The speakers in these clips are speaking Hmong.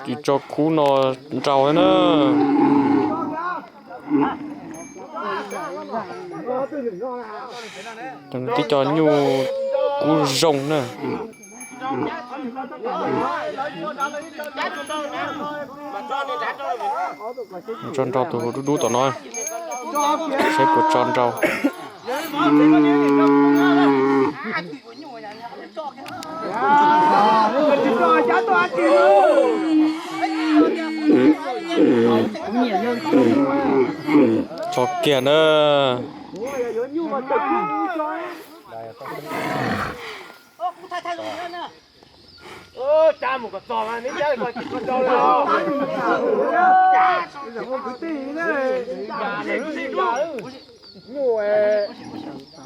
Tsis tso khub no nrau na. Cov no tib co nyuj kub zoo na. Tso nrau tus dub dub tom no, seb puas tso nrau. Tso kiag na.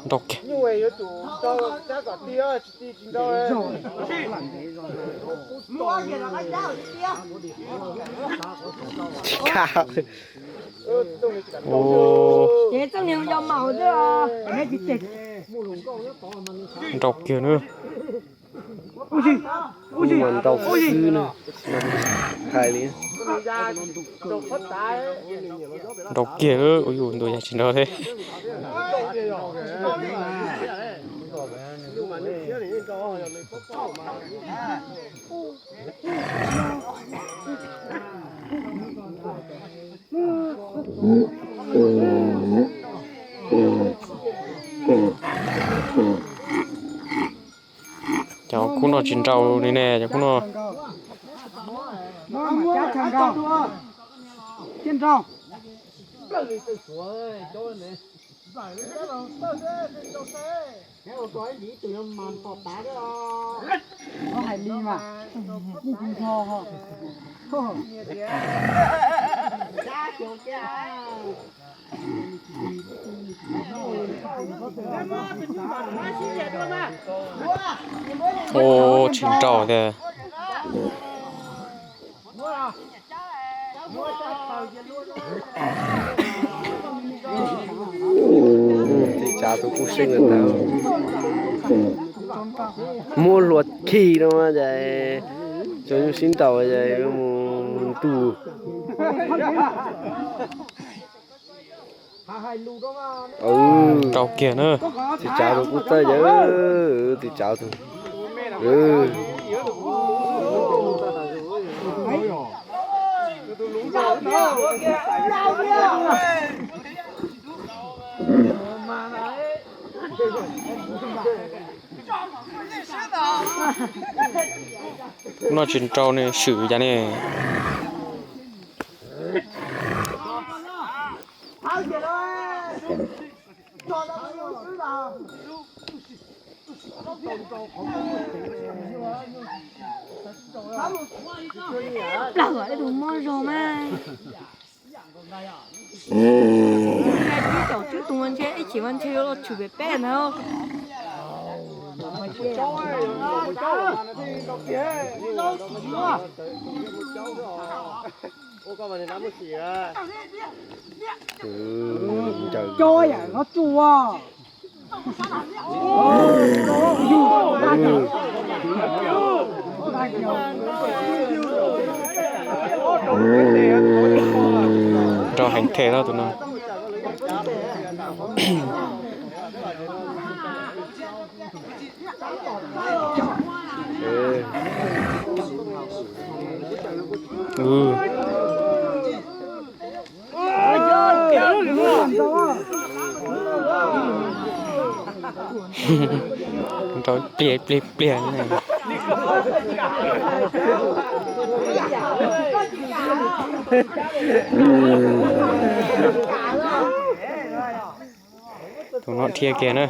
Nrau kiag. Tsis kam. Ua, nrau kiag na. Mas nrau xwb na, hais li. Nrau kiag, ua yuav ntuas yog tsis nrau thiab. Cov khub no tsis nrau li ne, cov khub no. Ua, tsis nrau tiag. Tiv tsav tus kuj seej tag. Muab hlua khi no mas cas cov nyuj sib nraus cas mus ntuj. Nrau kiag na. Tiv tsav tus kuj txawj yawg, tiv tsav tus. Kuv no tsis nrau ne, swm cas ne. Plaws tus mob zog mas. Tsib caum tsib tus mas ntshe ib chim mas ntshe yuav los tshwm pem peb ntag. Cov yam no tsuj. Nrau heev thiab tus no. Nrau pliag pliag pliag. Tus no dhia kiag na.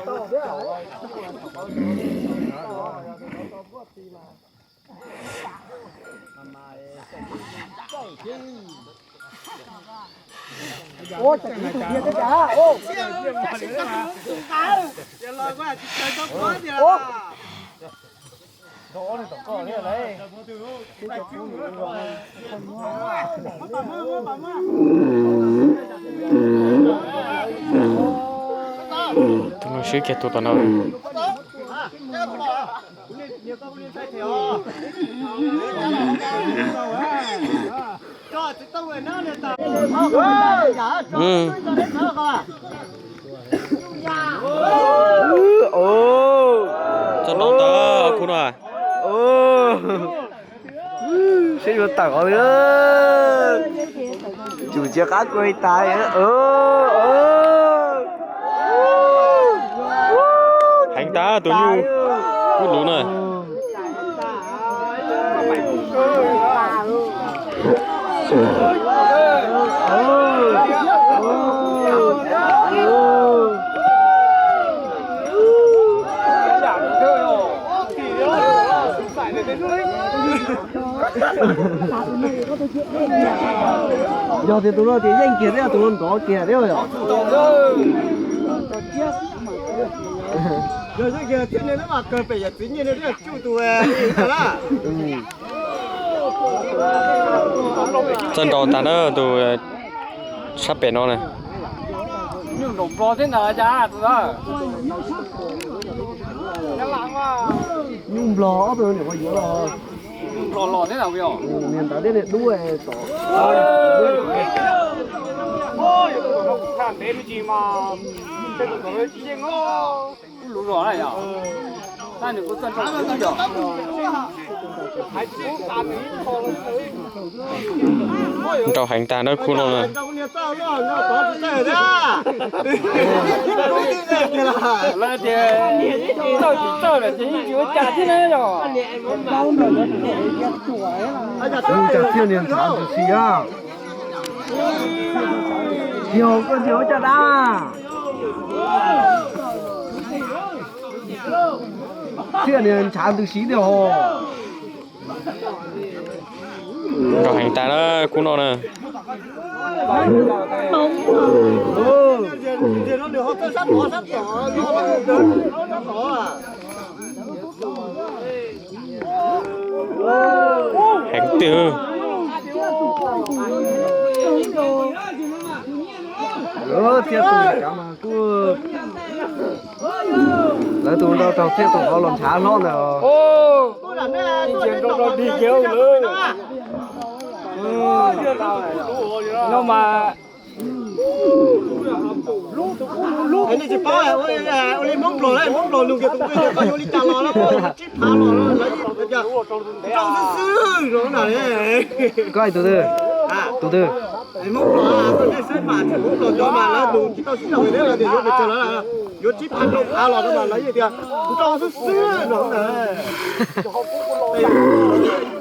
Tus no swb kiag tus tom no. Txog nrau ntawd khub no. Seb yuav tawm qhov twg. Tsum cia qab kuj tas. Heev tas tus nyuj kub lus na. Yog tias tus no ces yeej kiag thiab, tus no nrov kiag thiab yom. Yog yeej kiag thiab ne, mas kawg pem yam txiv nyiag ne, tsuj tus na. Txawj nrau tas na tus sab pem no na. Nyuj nplog thiab ntag cas tus ntawd. Nyuj nplog ob tug niam qhuav yuav los. Nyuj nplog los thiab ntag. Niag ntawd thiab niag dub tom. Ntev tsis mas, tej tus tom tsis yeej. Kuj lus zog na yog. Tab nws kuj txawj nrau heev yog. Nrau heev tag na khub no na. Lawv tias txawj tsis txawj lawm ces yeej tsis ua cas thiab na yog. Ua cas thiaj niag ntshav ntws si a. Yog koj ntsia ua cas dab. Thiaj niag ntshav ntws si tiag ho. Nrau heev tas na khub no na. Heev tiag. Thiab tus mas kuj, lawv tus nrau raug thiab tus qhov los ntshav hlob ntawd. No mas nej tsis paub, ua li Hmoob Nplog, Hmoob Nplog nug kiag tus nqi tias koj yuav li cas los, koj yuav tsib phav los, lawv yeej tias rau xwb xwb no na. Koj tus twg? Tus twg? Hmoob Nplog, koj nej saib mas, Hmoob Nplog cov mas lawv nug tsis tau sib nraus thiab, lawv tias yuav pes tsawg los, yuav tsib phav rau phav los no mas lawv yeej tias kuv rau xwb xwb no na.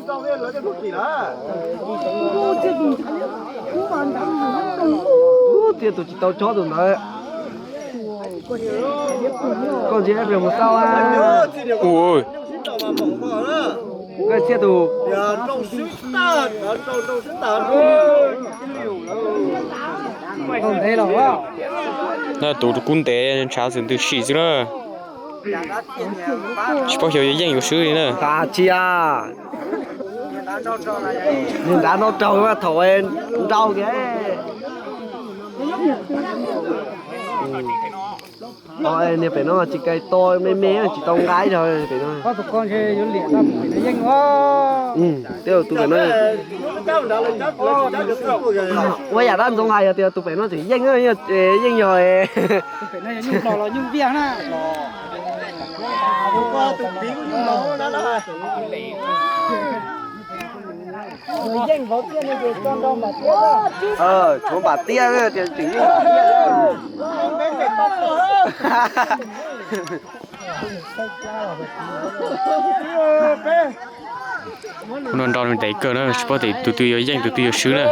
Lawv tej mus kim lawm. Thiab tus tsis tau chob tus ntawd. Koj ntsib ib pliag mus xauj a. Koj thiab tus. Tus kub ntev ntshav xwm ntws sim xwb na. Tsis paub xyov yuav yeej yuav swb li na. Tsis a, niag nrad nrau raug thaum nrau kiag. Niag pem no tsis kais to me me tsis tau nqa ib zaug pem no. Tej tus pem no. Ua yam dab ntxoov hais yog tias tus pem no tseem yeej, yeej yog. Tshuav npam tiab tias tseem yeej. Kuv no nrau ntev kawg na, tsis paub tias tus twg yuav yeej tus twg yuav swb na.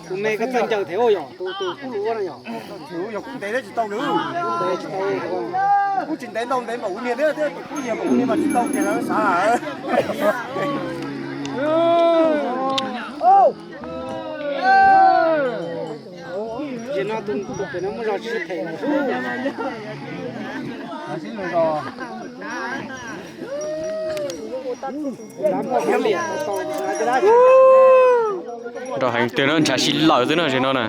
Tus me koj txawj ncaws thiab yog tus, tus kub lus na yog. Yog kub ntev thiab tsis tau nws. Kub tsis ntev ntau ntev npaum kuv niag thiab, thiab tus kub nyias npaum kuv niag mas tsis tau kiag lawv xav. Ces no tus, tus pem no muaj zog tsis them lawm. Nrau heev tiag na, ntshav sib laws xwb na, tsev no na.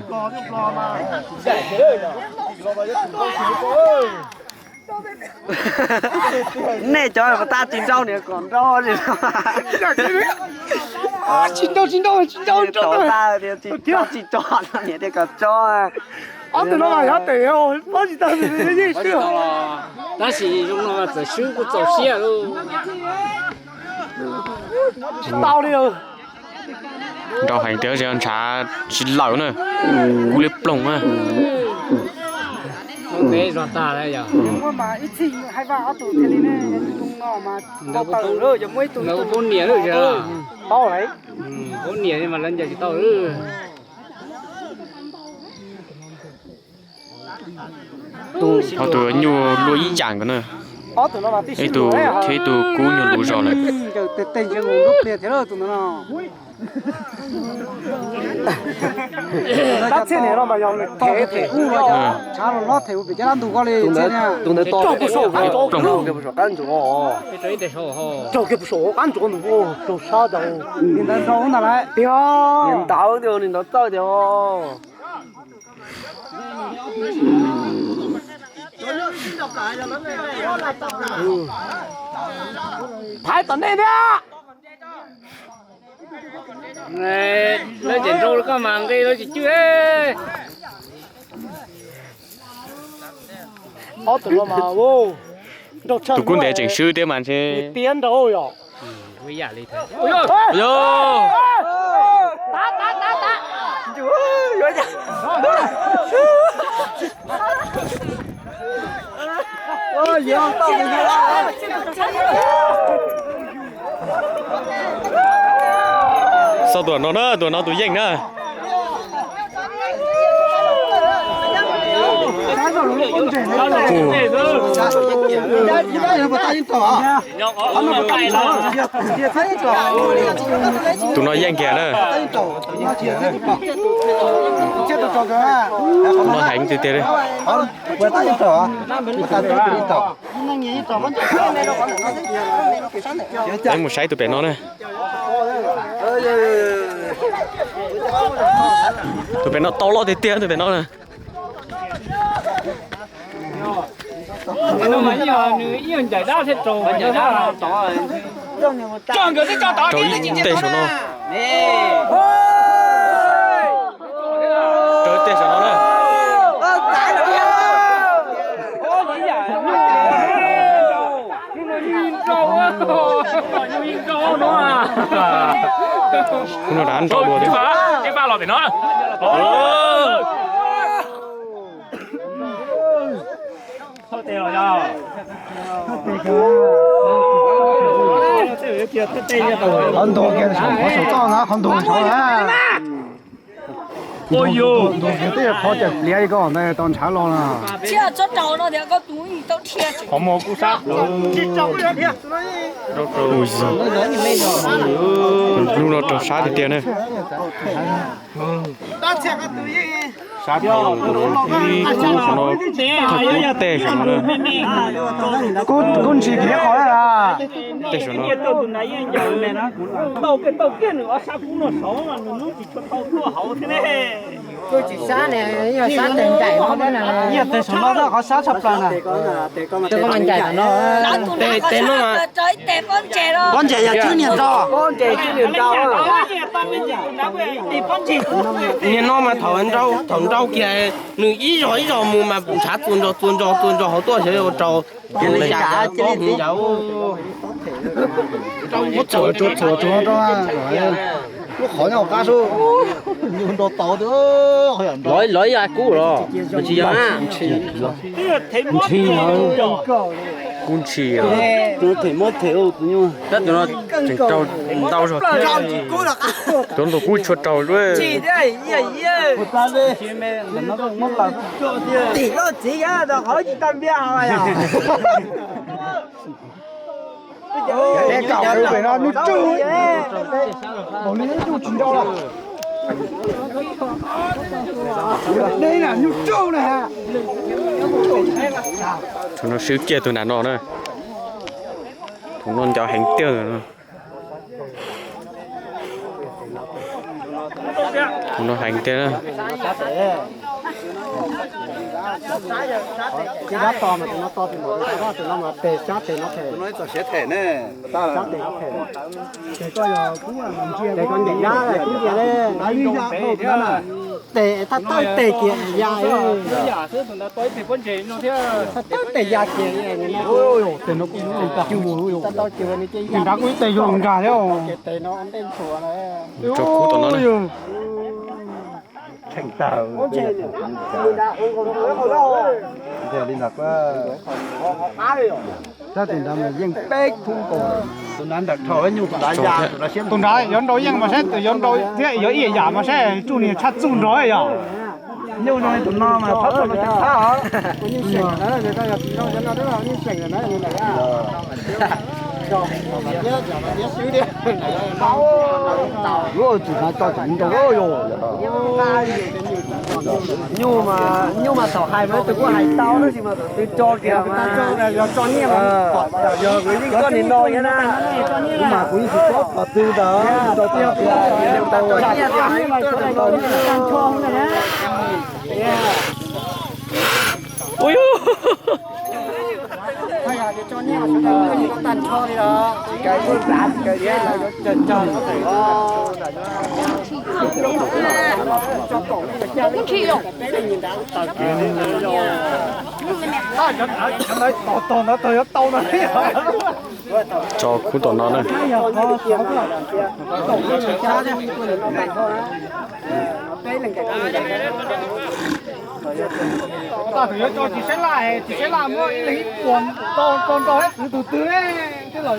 Nej cov tab tsis nrau niam kom nrau li no. Tsis nrau, tsis nrau, tsis nrau, nrau tag tias tsis tso, tsis tso no niam tias kom tso. Ob tug no mas yog tes pob tsis tau yeej swb. Tab sis zoo no txawm swb kuj txaus siab lauj. Tsis tau li. Nrau heev tias ntshav sib laws na, kub liab ploog na. Muab mas ib txhij hais vaj ob tug thiaj li ne, tus no mas tau tawm lawm, yog muab ib tug ib tug pub niam lawm. Tau lawm. Pub niam mas lawv ncaws tsis tau lawm. Ob tug nyuj luaj ib yam nkaus na. Ib tug thiab ib tug kub nyuag luv zog lawm. Tab txhia niam no mas yog them ub, tshav los hlob them ua pem caj dab ntug ko li. Tus ntawd to, raug kiag puas saum qab ntsuav, raug kiag puas saum qab ntsuav ntawd, raug sab ntawd. Niam ntawd nrau ntawd, niam ntawd txawj tiag. Thaiv tom nej thiab. Lawv tseem nrau koj mas nqi lawv tsis cwj. Ob tug no mas, tus kub ntev tseem swb thiab mas ntshe. Tiab nrau yom. Xauj tus no na, tus no tus yeej na. Tus no yeej kiag na. Tus no heev tiag tiag li. Peb mus saib tus pem no na. Tus pem no tau loj tiag tiag tus pem no na. Rau ib teg saum no. Rau ib teg saum no na. Hnub no rov nrau dua thiab. Qhov ntug kiag saum, qhov saum toj na, qhov ntug saud na. Ntug kiag tej qhov cawm pliav li ko ntawd tau ntshav los na. Hnub no raug sab tiag tiag na. Ib kub qhov no, kub tej saum no na. Kub ntshis kiag qhov na. Tej saum no. Yog tes saum no qhov sab tshaj plaws na. Tes no, pob ntseg yog tswb niag nrau. Niag no mas thaum nrau, thaum nrau kiag nws ib zog ib zog mus mas ntshav txuas nrog txuas nrog txuas nrog hauv tuaj xyov ua rau. Muab txhuam tsuag txhuam tsuag rau lub qhov nyob hauv qab xwb. Nrau tau tias lov ib yam kub los tsis yog na. Ntshis, kub ntshis os. Tab tus no tseem raug ntau zog. Tus ntawd kub tshua raug lub. Pem no nyuj tsuj, npaum li nyuj tsuj tsis nrau lawm. Tus no swb kiag tus nram no na. Tus no nco heev tiag no. Kuv no heev tiag na. Tus no to mas tus no to tus no, tus no mas tes sab tes no phem. Tus no ib txoj siab them ne. Sab tes no phem. Tes koj yog kub ntsia, tes koj ncaim dab kub ntsia le. Tes tab tawb tes kiag ya. Tab tawb tes ya kiag. Tes no kuj tab tau ces nws ces ya. Nrad kuj ib tes yog nkag thiab. Tes no ntej ntshua. Tso kub tom no na. Tseem tawg. Li ntawd, sab tes ntawd mas yeej peb phub nkaus. Tus nrad nrawm dhau nyuj tus nrad ya, tus nrad siab. Tus nrad yuav nrau yeej mas saib, yuav nrau thiab yuav ib yam mas saib tsuj ni tshaj txuj nrog yom. Nyuj no tus no mas txhob tau no ces txhob. Ua tsis hais tso tsis nrau yog. Nyuj mas, nyuj mas thaum hais mas leej twg kuj hais tau tab sis mas thaum twg tso kiag mas yog tso nyiaj mas yog yeej koj nim no thiab na. Kuv mas kuv yeej tsis paub qhov twg ntag. Tso nyiaj tiag. Ui, tag nrho li los. Tso kub tom no na. Tsis saib laj, tsis saib laj muab ib leeg ib puas tau nrog ib kwv tus twg ne, twb los.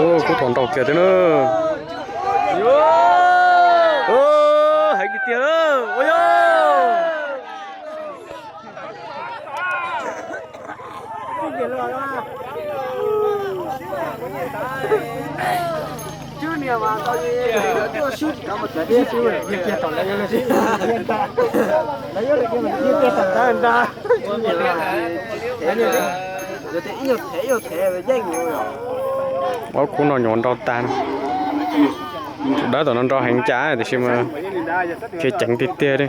Ua kub tom nrau kiag thiab na. Heev tiag tiag na. Ua yog. Ob kub no nyuam nrau tag. Tus dawb tom no nrau heev cas tiam sis mas khiav ceev tiag tiag li.